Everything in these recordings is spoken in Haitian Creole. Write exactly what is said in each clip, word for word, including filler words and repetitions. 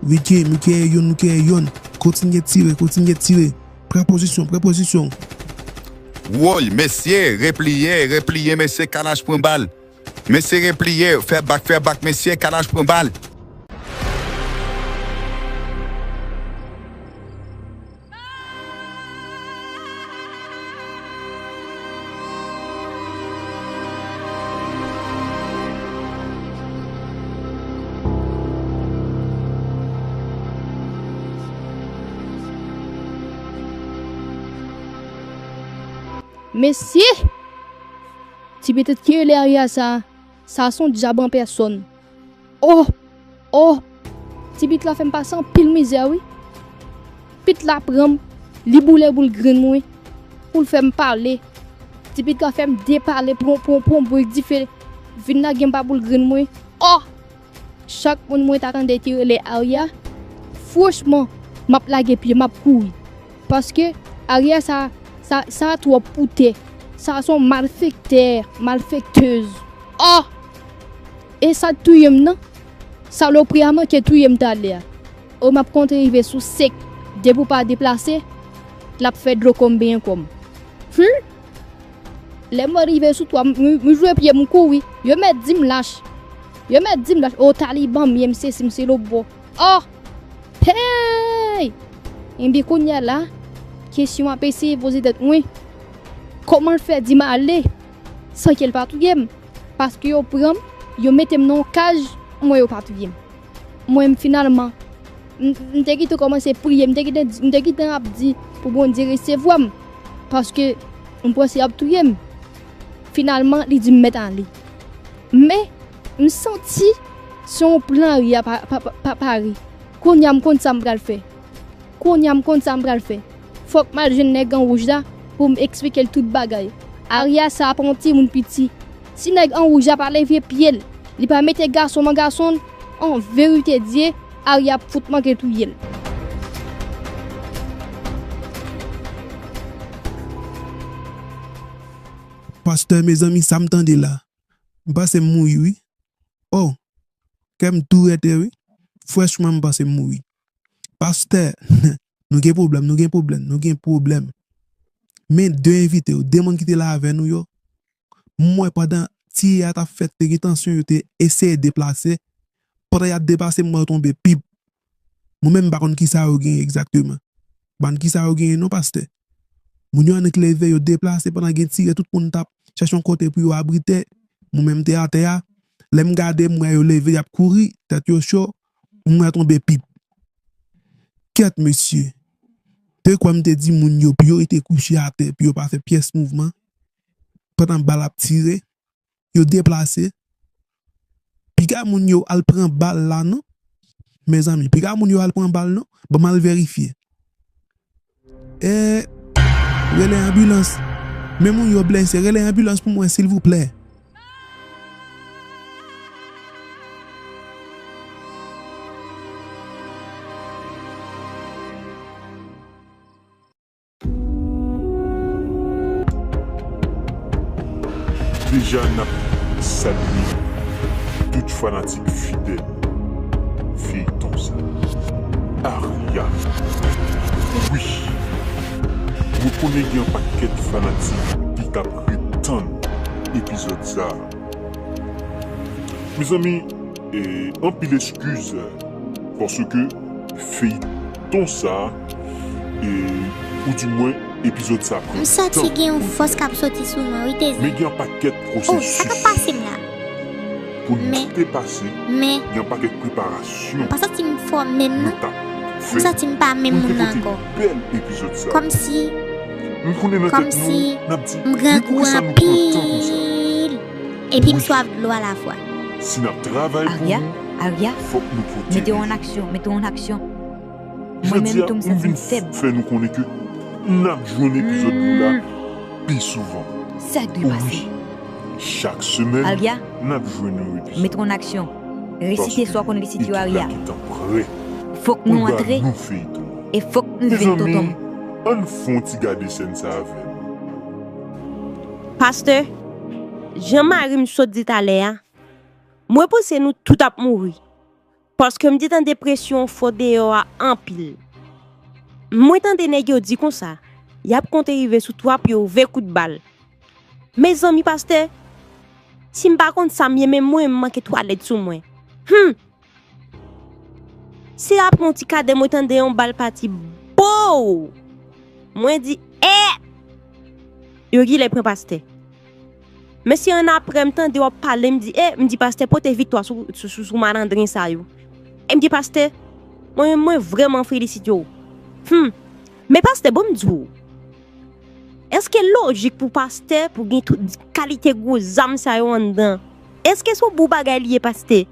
Wi, Jay, m keye youn, m keye youn. Kontinye tire, kontinye tire. Pran pozisyon, pran pozisyon. Woy, mesye, repliye, repliye, mesye, kalach pran bal. Mesye, repliye, fè bak, fè bak, mesye, kalach pran bal. Mesye! Ti pitit ki rele Arya sa, sa se yon dyab an pèsòn. Oh! Oh! Ti pitit la fè m pase anpil mizè, wi. Pitit la pran m, li boule boul grenn mwen, pou l fè m pale. Ti pitit la fè m depale, pran, pran, pran brik dife, vin lage m pa boul grenn mwen. Oh! Chak moun mwen ta tande ki rele Arya, franchman, m ap lage pye, m ap kouri. Paske Arya sa, sa, sa twòp pou tè. Sa se yon malfektè, malfektèz. Oh! E sa k touye m nan? Salopri a manke touye m talè a. O m ap konte rive sou senk, depi w pa deplase, l ap fè dlo kò m benyen kò m. Hum! Lè mwen rive sou twa, m, m, m jwe pye m kouri. Yo mèt di m lach. Yo mèt di m lach. O taliban m ye, m sesi, m se lobò. Oh! Hey! Enben kounye a la, kesyon m ap eseye poze tèt mwen, kòman l fè di m ale san ke l pa touye m? Paske yo pran m, yo mete m nan yon kaj, mwen yo pa touye m. Mwen menm finalman, m, m te gentan kòmanse priye, m te gentan, m te gentan ap di pou Bondye resevwa m, paske m panse y ap touye m. Finalman, li di m mèt ale. Men, m santi se yon plan Arya pa, pa, pa, pa pare. Kounye a m konn sa m pral fè. Kounye a m konn sa m pral fè. Fòk m al jwenn nèg an wouj la pou m eksplike l tout bagay. Arya sa a pa yon timoun piti. Si nèg an wouj la pa leve pye l, li pa mete gason nan gason l, an verite Dye, Arya ap fout manke touye l. Pastè, mezanmi, sa m tande la, m panse m mouri, wi. Oh, kè m tou rete, wi. Franchman, m panse m mouri. Pastè, nou gen pwoblèm, nou gen pwoblèm, nou gen pwoblèm. Men de envite yo, de moun ki te la avè nou yo, m wè pandan tire a t ap fèt, te gen tansyon, yo te eseye deplase. Pandan y ap deplase, m wè yo tonbe pip. Mwen menm, m pa konn kisa yo genyen egzakteman. M pa konn kisa yo genyen non, pastè. Moun yo annik leve, yo deplase pandan gen tire, tout moun t ap chèche yon kote pou yo abrite. Mwen menm, m te atè a. Lè m gade, m wè yo leve, y ap kouri, tèt yo cho, m wè tonbe pip. Kèt, mesye. Te kwè m te di moun yo pou yo rete kouche atè, pou yo pa fè pyès mouvman. Pandan bal ap tire, yo deplase. Piga moun yo al pran bal la non. Mezanmi, piga moun yo al pran bal non. Ban m al verifye. E, rele anbilans. Men moun yo blese, rele anbilans pou mwen, silvouplè. Deja n ap salye tout fanatik fidèl feyton sa. Arya. Wi. Mwen konnen gen yon pakèt fanatik ki t ap ret tann epizòd sa. Mezanmi, e, anpil eskiz, paske feyton sa, e, oudimwen epizòd sa pran tan pou l fini. M santi gen yon fòs k ap soti sou mwen, wi, Tezi. Men gen yon pakèt pwosesis. Oh, sa k ap pase m la? Pou n te pase, gen yon pakèt preparasyon. Men, men, m pa santi m fò menm, non. M santi m pa menm moun nan ankò. Kòmsi, kòmsi m grangou anpil. Epi m swaf dlo alafwa. Si n ap travay pou nou, fòk nou pwoteje. Arya, Arya, mete w an aksyon, mete w an aksyon. Mwen menm tou, m santi m fèb. Jodi a, m vin fè nou konnen ke n ap jwenn epizòd nou la pi souvan. Sa k dwe pase? Wi, chak semèn, n ap jwenn yon epizòd. Arya, mete w an aksyon. Resite sa w konn resite yo, Arya. Paske ekip la gentan prè pou ba nou feyton an. Fòk nou antre. E fòk nou vin tonton m. Mezanmi, ann fè yon ti gade sèn sa avè m. Pastè, jan mari m sot di talè a, mwen panse nou tout ap mouri. Paske m te tande presyon fò deyò a anpil. Mwen tande nèg yo di konsa, y ap konte rive sou twa pye w ven kout bal. Mezanmi pastè, si m pa konn sa m ye, men mwen m manke twalèt sou mwen. Hum! Se apre yon ti kadè mwen tande yon bal pati bow! Mwen di, eh! Yo genlè pran pastè. Men se annapre m tande w ap pale, m di, eh, m di pastè pote viktwa sou, sou, sou, sou malandren sa yo. E m di pastè, mwen, mwen vrèman felisite w. Hum! Men pastè, bon m di w, èske lojik pou pastè pou gen tout kalite gwo zam sa yo anndan? Èske se yon bon bagay li ye pastè?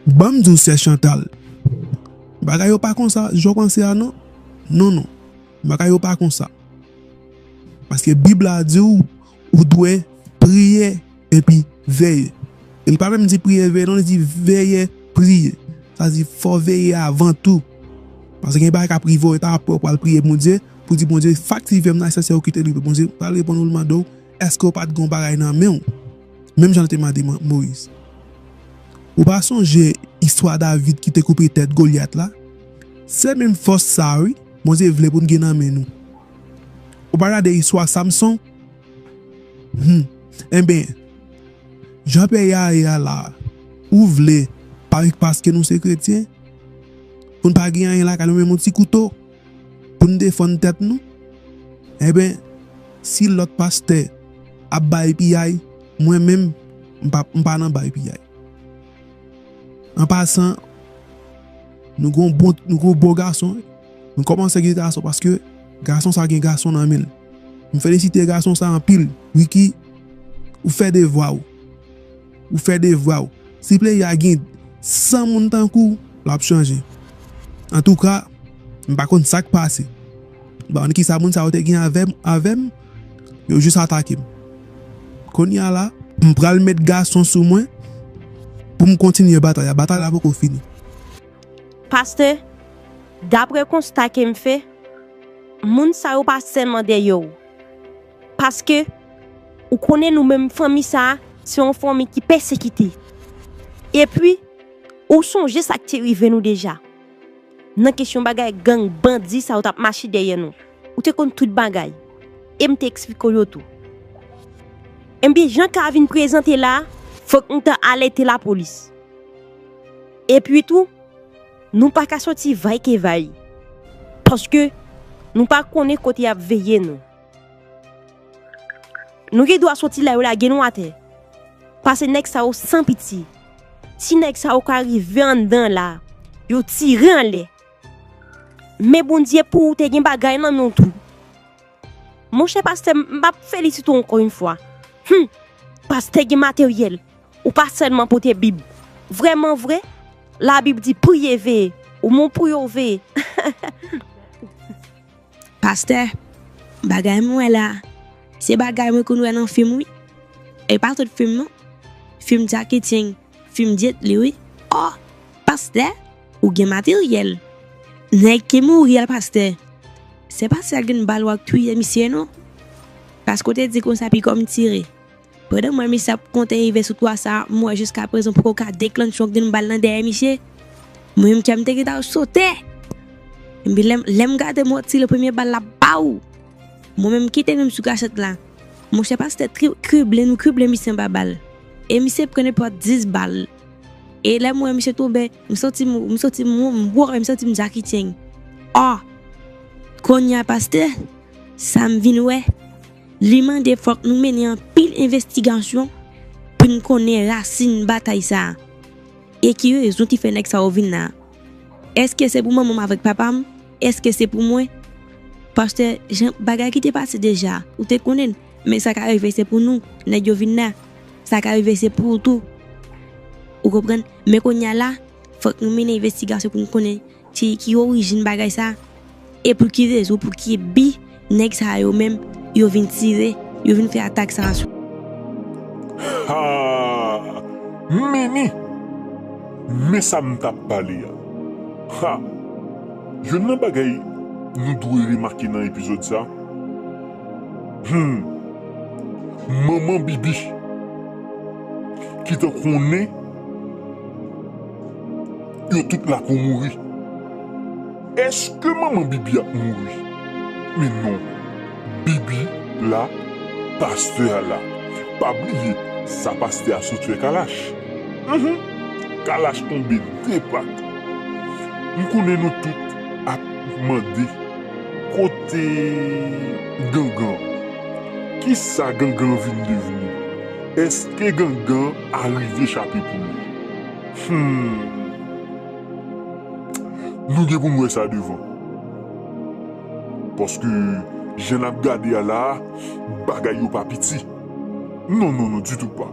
Ban m di w sè Chantal, bagay yo pa konsa jan w panse a non. Non non, bagay yo pa konsa. Paske Bib la di w ou dwe priye epi veye. E li pa menm di priye veye non, li di veye priye. Sa di fò veye avan tou. Paske gen bagay k ap rive w, e pa apre w pral priye Bondye pou di Bondye fakti vye m nan, èske se ou ki te li? Bondye pral reponn ou, l mande w èske w pa t gen yon bagay nan men w, menm jan l te mande Moyiz. Ou pa sonje istwa David ki te koupe tèt Golyat la? Se menm fòs sa a wi Bondye vle pou n gen nan men nou. Ou pa gade istwa Samson? Hum. Enben, jan peyi a ye a la, ou vle, pa, paske nou se kretyen, pou n pa gen anyen lakay nou, menm yon ti kouto pou n defann tèt nou? Enben, si lòt pastè ap bay piyay, mwen menm, m pa, m pa nan bay piyay. An pasan, nou gon bon, nou gon bon gason. Nou kòmanse gen gason paske gason sa gen gason nan men l. M felisite gason sa anpil. Ricky, ou fè devwa w. Ou fè devwa w. Si peyi a gen san moun tankou w, l ap chanje. Antouka, m pa konn sa k pase. M pa konn kisa moun sa yo te gen avè m, avè m, yo jis atake m. Kounye a la, m pral met gason sou mwen pou m kontinye batay la. Batay la poko fini. Pastè, dapre konsta ke m fè, moun sa yo pa sèlman dèyè w. Paske, ou konnen nou menm fanmi sa a, se yon fanmi ki pèsekite. Epi, ou sonje sa k te rive nou deja. Nan kesyon bagay gang, bandi sa yo t ap mache dèyè nou. Ou te konn tout bagay. E m te eksplike w yo tou. Enben, jan ka vin prezante la, fòk nou ta alète lapolis. Epi tou, nou pa ka soti vaykevay. Paske, nou pa konnen kote y ap veye nou. Nou gen dwa soti la yo lage nou atè. Paske nèg sa yo san pitye. Si nèg sa yo ka rive anndan la, yo tire anlè. Men Bondye pou ou te gen bagay nan men w tou. Monchè pastè, m ap felisite w ankò yon fwa. Hum! Pastè gen materyèl. Ou pa sèlman pote Bib. Vrèman vre, Labib di priye veye. Ou men w priye w veye. Pastè, bagay m wè la, se bagay mwen konn wè nan fim wi. E pa tout fim non. Fim Jackie Chan, fim Jet Li wi. Oh, pastè, ou gen materyèl. Nèg ki mouri a pastè. Se pa sèl gen bal w ap touye misye non. Paske w te di konsa pi kòm tire. Pandan m wè misye ap konte rive sou twa sa, m wè jiskaprezan poko ka deklanche yon grenn bal nan dèyè misye. Mwen menm kè m te gentan sote. Epi lè m lè m gade mwen tire premye bal la baw. Mwen menm kite menm sou kachèt la. Monchè pastè tri- krible nou krible misye anba bal. E misye pran nenpòt dis bal. E lè m wè misye tonbe, m santi m m santi m m wè m santi m Jackie Chan. Oh! Kounye a pastè, sa m vin wè. Li mande fòk nou mennen anpil envestigasyon pou n konnen rasin batay sa a. E ki rezon ki fè nèg sa yo vin la a? Èske se pou manman m avèk papa m? Èske se pou mwen? Paske jan bagay ki te pase deja, ou te konnen l. Men sa ka rive se pou nou, nèg yo vin la. Sa ka rive se pou ou tou. Ou konprann? Men kounye a la, fòk nou mennen envestigasyon pou n konnen ki ki orijin bagay sa. E pou ki rezon, pou ki bi nèg sa yo menm yo vin tire, yo vin fè atak sa a sou. Ha! Mimi! Men sa m t ap pale a. Ha! Youn nan bagay nou dwe remake nan epizòd sa, hmm, manman Bibi ki te konnen Yo tout la pou mouri. Èske manman Bibi ap mouri? Men non. Bibi la, pastè a la. Pa bliye, sa pastè a sot fè Kalash. Mhm. Kalash tonbe de pat. M konnen nou tout ap mande kote Gangan. Kisa Gangan vin devni? Èske Gangan a rive chape pou li? Hmm. Nou gen pou n wè sa devan. Paske jan n ap gade a la, bagay yo pa piti. Non, non, non, ditou pa.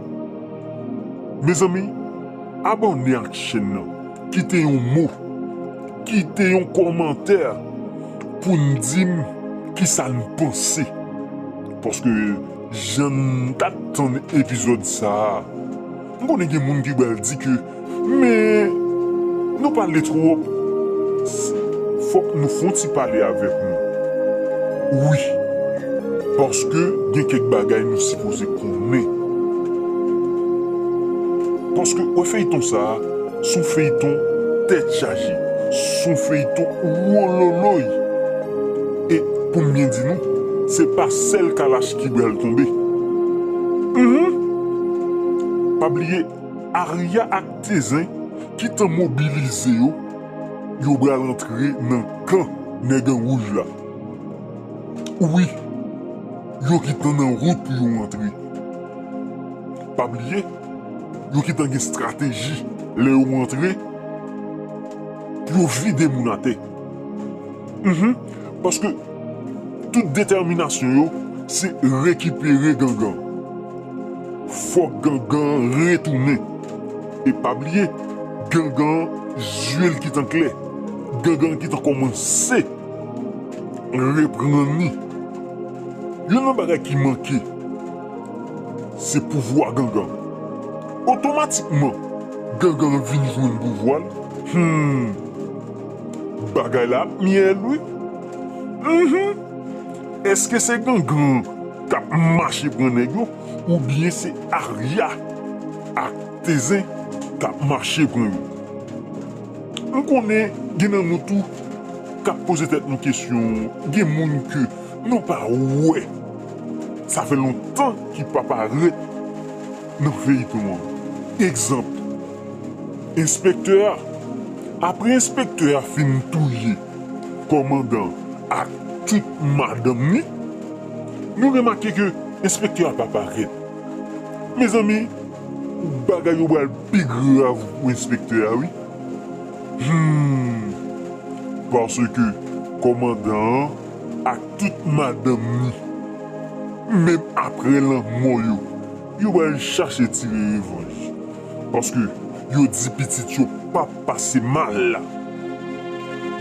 Mezanmi, abòne ak chèn nan. Kite yon mo. Kite yon kòmantè pou n di m kisa n panse. Paske jan n t ap tann epizòd sa a, m konnen gen moun ki pral di ke, men nou pale twòp. Fòk nou fè yon ti pale avèk nou. Wi. Paske gen kèk bagay nou sipoze konnen. Paske wè feyton sa a, s on feyton tèt chaje. S on feyton wololoy. E pou m byen di nou, se pa sèl Kalash ki pral tonbe. Mhm. Pa bliye, Arya ak Tezen ki t an mobilize yo, yo pral antre nan kan nèg an wouj la. Wi, yo ki t an nan wout pou yo antre. Pa bliye, yo ki t an gen estrateji lè yo antre pou yo vide moun atè. Mhm. Paske tout detèminasyon yo se rekipere Gangan. Fòk Gangan retounen. E pa bliye, Gangan zye l ki t an klè. Gangan ki t an kòmanse reprann li. Youn nan bagay ki manke, se pouvwa Gangan. Otomatikman, Gangan vin jwenn pouvwa l. Hmm. Bagay la ap myèl, wi. Mhm. Èske se Gangan k ap mache pran nèg yo, oubyen se Arya ak Tezen k ap mache pran yo? M konnen gen nan nou tou k ap poze tèt nou kesyon, gen moun ke nou pa wè. Sa fè lontan ki pa parèt nan feyton an. Egzanp, enspektè a. Apre enspektè a fin touye kòmandan ak tout madanm ni, nou remake ke enspektè a pa parèt. Mezanmi, bagay yo pral pi grav pou enspektè a, wi. Hmm. Paske kòmandan an ak tout madanm ni, menm apre lanmò yo, yo pral chache tire revanj. Paske yo di pitit yo p ap pase mal.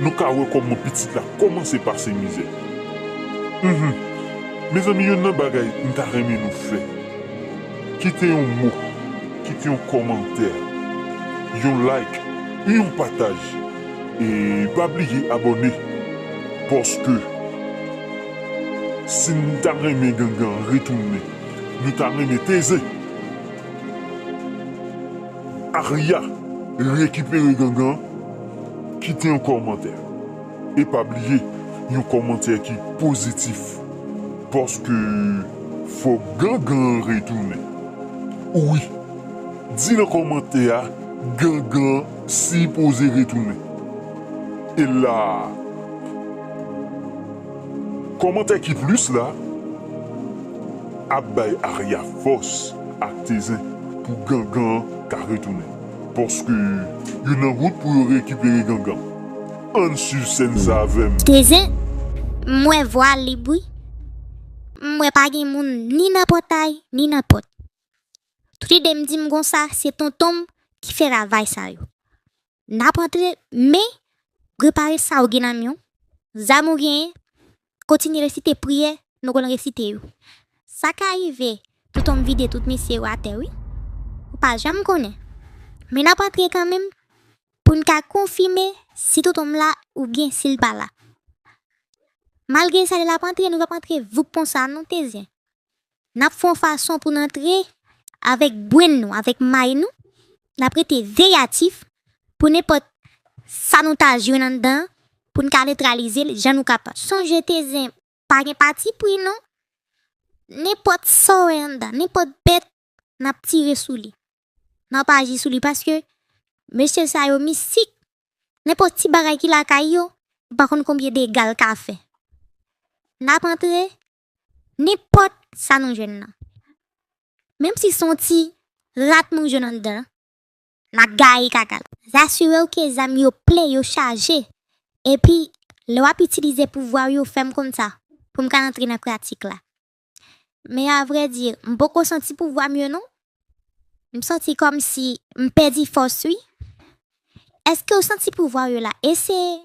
Nou ka wè kòman pitit la kòmanse pase mizè. Mhm. Mezanmi, youn nan bagay m ta renmen nou fè, kite yon mo, kite yon kòmantè, yon like, yon pataj. E pa bliye abòne. Paske si n ta renmen Gangan retounen, nou ta renmen Tezen, Arya rekipere Gangan, kite yon kòmantè. E pa bliye, yon kòmantè ki pozitif. Paske fòk Gangan retounen. Wi, di nan kòmantè a, Gangan sipoze retounen. E la, kòmantè ki plis la ap bay Arya fòs ak Tezen pou Gangan ka retounen. Paske yo nan wout pou yo rekipere Gangan. Ann swiv sèn sa avè m. Tezen, m wè vwa lib wi. M wè pa gen moun ni nan pòtay, ni nan pòt. Tout ide m di m konsa, se tonton m ki fè travay sa yo. N ap antre, men repare sa ou gen nan men w. Zam ou genyen, kontinye resite priyè nou konn resite yo. Sa ka rive, tonton m vide tout mesye yo atè wi. Ou pa janm konnen. Men n ap antre kanmenm pou n ka konfime si tonton m la oubyen si l pa la. Malgre sa, lè l ap antre, nou p ap antre voup konsa non, Tezen. N ap fè yon fason pou n antre avèk brenn nou, avèk may nou. N ap rete veyatif pou nenpòt sa nou ta jwenn anndan an pou n ka netralize l jan nou kapab. Sonje Tezen pa gen pati pri non. Nenpòt sa w wè anndan, nenpòt bèt, n ap tire sou li. N ap aji sou li paske mesye sa yo mistik. Nenpòt ti bagay ki lakay yo, ou pa konn konbyen dega l ka fè. N ap antre nenpòt sa nou jwenn nan. Menm si se yon ti rat nou jwenn anndan, n a gaye kaka l. Asire w ke zam yo plen, yo chaje. Epi, lè w ap itilize pouvwa w yo, fè m konn sa, pou m ka antre nan pratik la. Men avrèdi, m poko santi pouvwa m yo non. M santi kòmsi m pèdi fòs wi. Èske w santi pouvwa w yo la? Eseye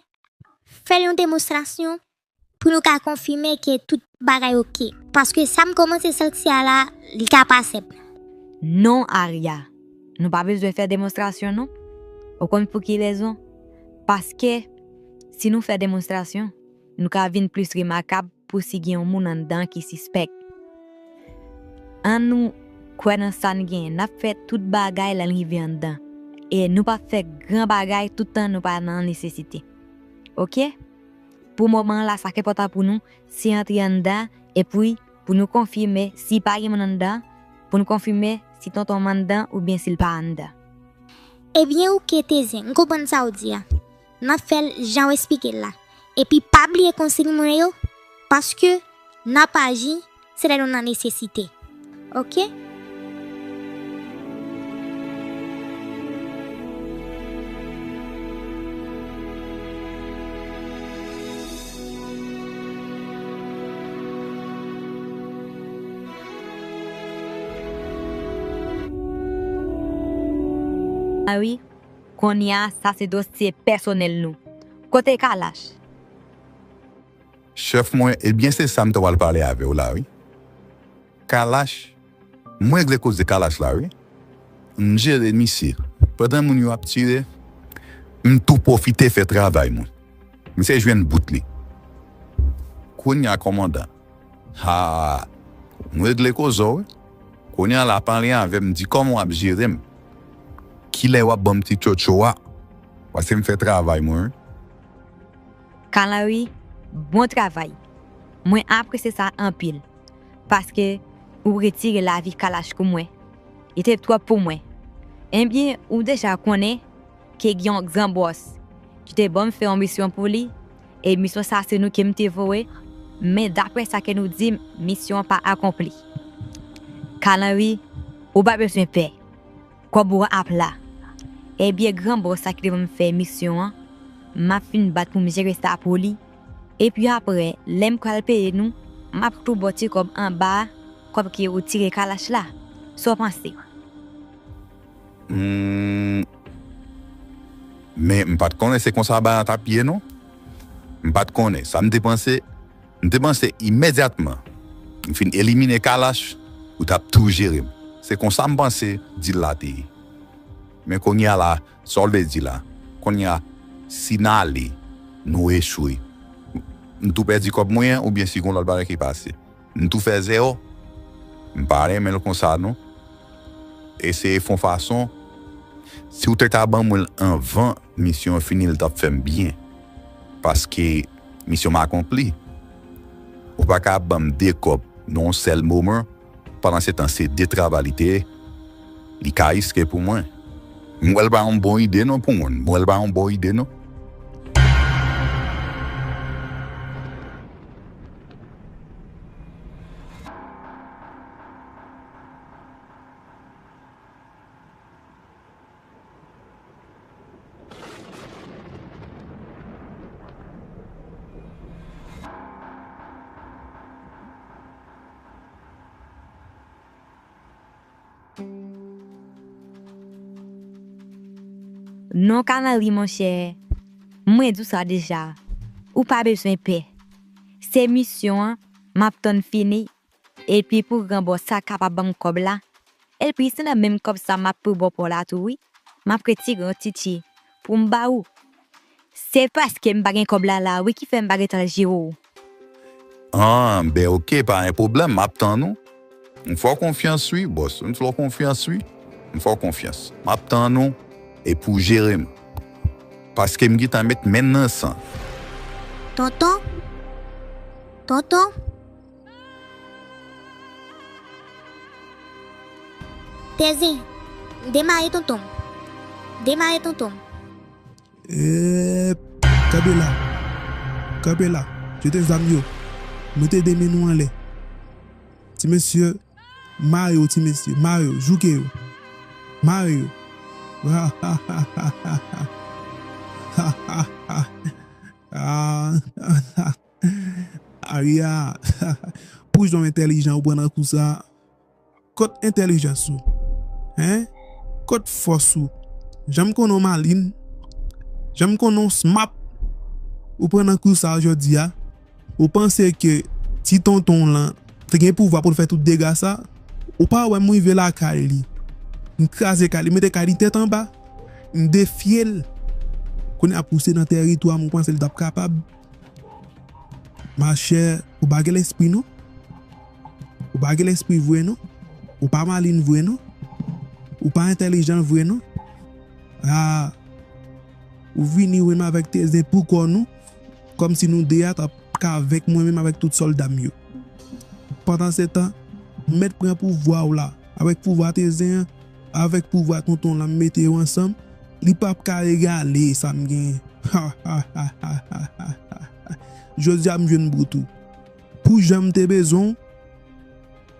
fè yon demonstrasyon pou nou ka konfime ke tout bagay oke. Paske sa m kòmanse santi a la, li ka pa senp. Non, Arya. Nou pa bezwen fè demonstrasyon non. Ou konn pou ki rezon? Paske si nou fè demonstrasyon, nou ka vin plis remakab pou si gen yon moun anndan ki sispèk. Ann nou kwè nan sa n genyen. N ap fè tout bagay lè n rive anndan. E nou p ap fè gran bagay toutan nou pa nan nesesite. Oke? Pou moman an la, sa k enpòtan pou nou, se antre anndan, epi pou nou konfime si pa gen moun anndan, pou nou konfime si tonton m anndan oubyen si l pa anndan. Ebyen, oke, Tezen, m konprann sa w di a. N ap fè l jan w esplike l la. Epi pa bliye konsiy mwen yo, paske n ap aji, se lè nou nan nesesite. Oke? A wi, kounye a, sa se dosye pèsonèl nou. Kote Kalash? Chèf mwen, ebyen se sa m ta pral pale avè w la wi. Kalash, mwen regle koze Kalash la wi. M jere misye. Pandan moun yo ap tire, m tou pwofite fè travay mwen. Misye jwenn bout li. Kounye a kòmandan. Ha! M regle koze w wi. Kounye a la pale avè m, di kòman w ap jere m. Kilè w ap ban m ti tchotcho a? Paske m fè travay mwen wi. Kalari, bon travay. Mwen apresye sa anpil. Paske ou retire lavi Kalash pou mwen. Li te twòp pou mwen. Ebyen, ou deja konnen ke gen yon gran bòs ki te ban m fè yon misyon pou li, e misyon sa se nou ke m te voye, men daprè sa ke nou di m, misyon an pa akonpli. Kalari, ou pa bezwen pè. Kòb ou an ap la. Ebyen, gran bòs sa ki te ban m fè misyon an, m ap fin bat pou m jere sa pou li. Epi apre, lè m pral peye nou, m ap tou ba w ti kòb anba a, kòb ke ou tire Kalash la. Sa w panse? Hmm. Men m pa t konnen se konsa bagay la t ap ye non. M pa t konnen. Sa m te panse, m te panse imedyatman m fin elimine Kalash, ou t ap tou jere m. Se konsa m panse deal la te ye. Men kounye a la, sa w vle di la? Kounye a, si n ale, nou echwe, m tou pèdi kòb mwen an oubyen si gon lòt bagay ki pase? M tou fè zèwo. M pa renmen l konsa non. Eseye fè yon fason. Si w te ka ban mwen l anvan misyon an fini, l t ap fè m byen. Paske misyon m akonpli. Ou pa ka ban m de kòb nan yon sèl moman. Pandan se tan, se de travay li te ye. Li ka riske pou mwen. M wè l pa yon bon ide non pou mwen. M wè l pa yon bon ide non. Non, Kanari, monchè, mwen di w sa deja. Ou pa bezwen pè. Se misyon an, m ap tann fini. Epi pou gran bòs sa kapab ban m kòb la. Epi se nan menm kòb sa m ap pou ba w pa w la tou wi. M ap retire yon titye pou m ba ou. Se paske m pa gen kòb la la wi ki fè m pa gentan al jere w. An, ben oke, pa gen pwoblèm, m ap tann ou. M fè w konfyans wi, bòs. M fè w konfyans wi. M fè w konfyans. M ap tann ou epi w jere m. Paske m gentan met men nan san. Tonton? Tonton? Tezin, demare tonton. Demare tonton. Eep, kanpe la. Kanpe la. Jete zam yo. Mete de men nou anlè. Ti mesye, mare yo, ti mesye. Mare yo, jouke yo. Mare yo. Ah, Aya, pou jan w entèlijan ou pran nan kou sa. Kot entèlijans ou? Hen? Kot fòs ou? Jan m konnen w malin, jan m konnen w smart, ou pran nan kou sa jodi a. Ou panse ke ti tonton w lan te gen pouvwa pou l fè tout dega sa? Ou pa wè m rive lakay li, m kraze kay li, mete kay li tèt anba, m defye l. Kounye a pou se nan tèritwa m, ou panse li t ap kapab? Machè, ou pa gen lespri non. Ou pa gen lespri vre non. Ou pa malin vre non. Ou pa entèlijan vre non. Ah, ou vini ou menm avèk Tezen pou kò nou, kòmsi nou de a t ap ka venk mwen menm avèk tout sòlda m yo. Pandan se tan, m mèt pran pouvwa w la, avèk pouvwa Tezen an, avèk pouvwa tonton lan, m mete yo ansanm, li p ap ka egale sa m genyen. Jodi a m jwenn bout ou. Pou jan m te bezwen w,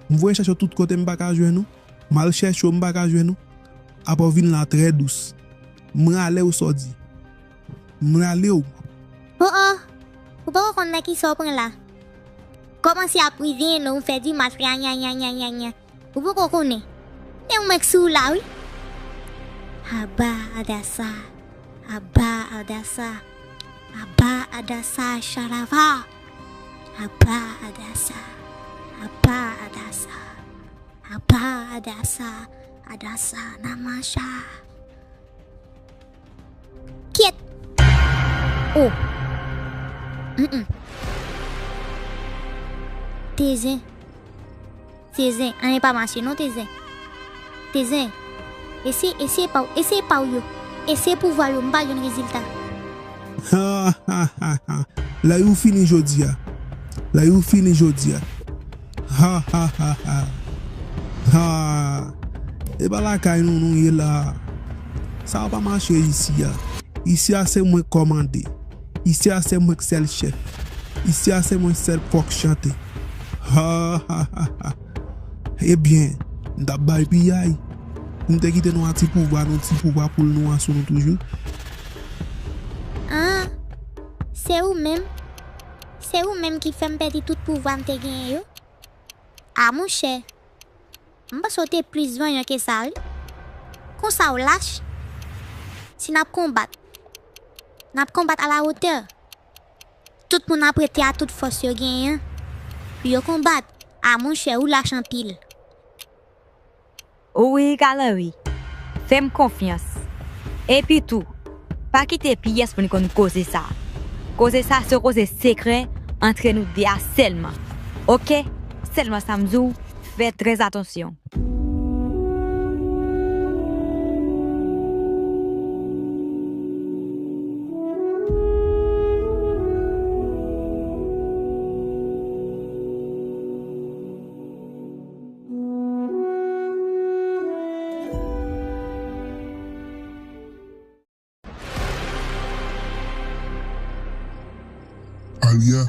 m voye chèche w tout kote m pa ka jwenn ou. M al chèche w m pa ka jwenn ou. Apa w vin la trè dous. M rale w sa w di. M rale w. Oh oh! Ou poko konn nan kisa w pran la. Kòmanse ap rive non ou fè di mas nya nya nya nya nya nya. Ou poko konnen. Men ou menm k sou la wi. Aba adasa. Aba adasa. Aba adasa shalava. Aba adasa. Aba adasa. Aba adasa. Adasa namasha. Kyèt! Oh! Mm-mm. Tezen. Tezen. Anyen pa mache non, Tezen. Tezen. Eseye, eseye pa w, eseye pa w yo. Eseye pouvwa yo, m pa jwenn rezilta. Ha, ha, ha, ha. Lè ou fini jodi a. Lè ou fini jodi a. Ha, ha, ha, ha. Ha. E pa lakay nou nou ye la. Sa pa mache isi a. Isi a se mwen k kòmande. Isi a se mwen k sèl chèf. Isi a se mwen sèl k pòk chante. Ha, ha, ha, ha. Ebyen, m t ap bay piyay. Pou m te kite nou a ti pouvwa, nou ti pouvwa poul nou an sou nou toujou. Ah, se ou menm? Se ou menm ki fè m pèdi tout pouvwa m te genyen yo? A monchè, m panse w te plis vanyan ke sa wi. Konsa w lach? Si n ap konbat, n ap konbat alawotè. Tout moun ap rete a tout fòs yo genyen an pou yo konbat. A monchè, ou lach anpil. Wi, Kalari, fè m konfyans. Epi tou, pa kite pyès moun konn koze sa. Koze sa se yon koze sekrè antre nou de a sèlman. Oke? Sèlman sa m di w, fè trè atansyon. Alya,